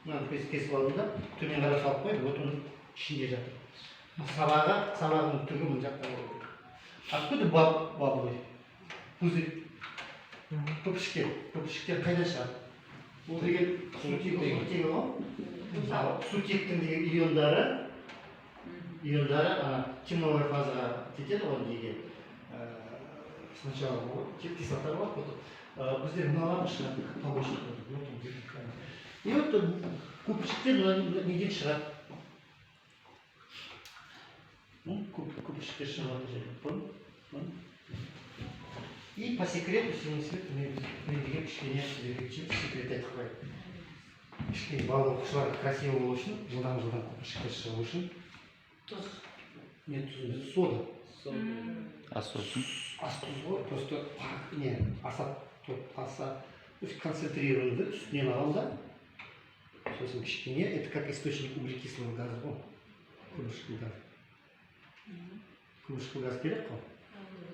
Мынаны кесіп алдым да, төмен қарап салып қойдым. Вот оның ішінде жатыр. Сабағы, сабағының түгі мына жақта болу керек. Откуда баблы? Пузырь. Көпіршіктер. Көпіршіктер қайдан шығады? Ол деген сутегі, сутегі ғой. Ал сутектің деген иондары ана темновая фазаға кетеді ғой неге? Сначала вот кислота болады, потом біздер мыналар шығады, побочный продукт. Вот он где-то. И вот көпіршіктер мына неден шығады? Ну, көпіршіктер шығып жатыр жерде. Понял? Понял? И по секрету, всему свету, мен деген кішкене сіздерге секрет айтып қояйын. Кішкене бала оқушыларға красиво болу үшін, жылдам жылдам көпіршіктер шығу үшін. Тұз. Не, тұз емес, сода. А сосын? Ас тұз ғой, просто не, аса аса, то есть концентрированный үстінен аламын да, сосын кішкене, это как источник углекислого газа ғой, көміршікті газ. Көміршікті газ керек қой.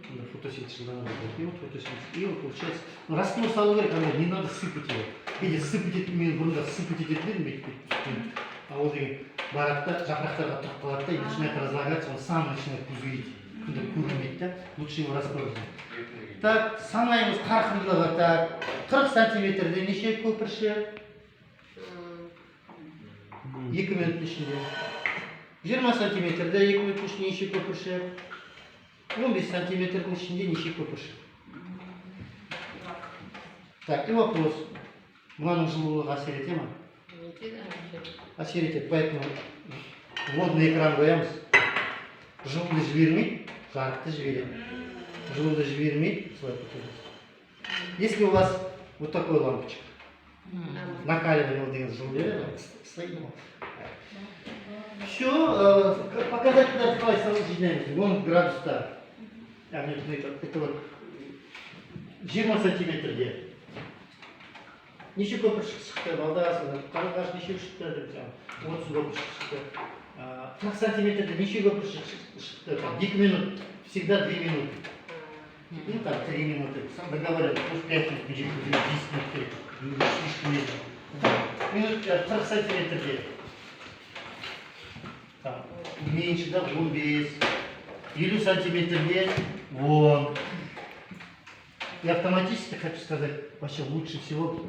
Онда фотосинтез жылдам болады. И вот фотосинтез. И вот получается, ну, раствор салу керек, андай не надо сыпать его. Кейде сыпать етіп, мен бұрында сыпать ететін едім бүйтіп, бүйтіп үстінен. А ол деген барады да, жапырақтарға тұрып қалады да, и начинает разлагаться, он сам начинает пузырить. Күнде көрінбейді да, лучше его раствор взять. Так, санаймыз қарқындылығы. Так, 40 сантиметрде неше көпіршік? 2 минуттың ішінде. 20 сантиметрде 2 минуттың ішінде неше көпіршік? 15 сантиметрдің ішінде неше көпіршік? Так, и вопрос. Мынаның жылулығы әсер ете ма? Әсер етеді, поэтому водный экран қоямыз. Жылуды жібермейді, жарықты жібереді. Жылуды жібермейді, солай көтереміз. Если у вас вот такой лампочка, накаливание, ол деген жылу береді ғой, ысыйды ғой. Все, показательдерді қалай жинаймыз? 10 градуста. Яғни это вот 20 сантиметрде. Неше көпіршік шықты, балдасың, қарлығаш неше шықты деп жаңағы, 30 көпіршік шықты. 40 сантиметрде неше көпіршік шықты, там, 2 минут, всегда 2 минуты. Ну, там, 3 минуты, сам договаривались, может, 5 минут, 10 минут керек, слишком медленно. Минут 40 сантиметрде. Там, меньше, да, 15, 50 сантиметрде 10. И автоматически хочу сказать, вообще лучше всего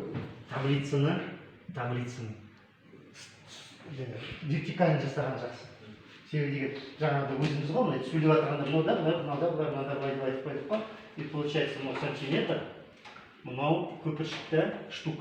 таблицаны вертикально жасаған жақсы. Себебі деген жаңағыдай өзіміз ғой, мына сөйлеп жатырғанда мынау да былай, мынау да былай, мынау да былай деп айтып қойдық қой. И получается, мынау сантиметр, мынау көпіршікті штук.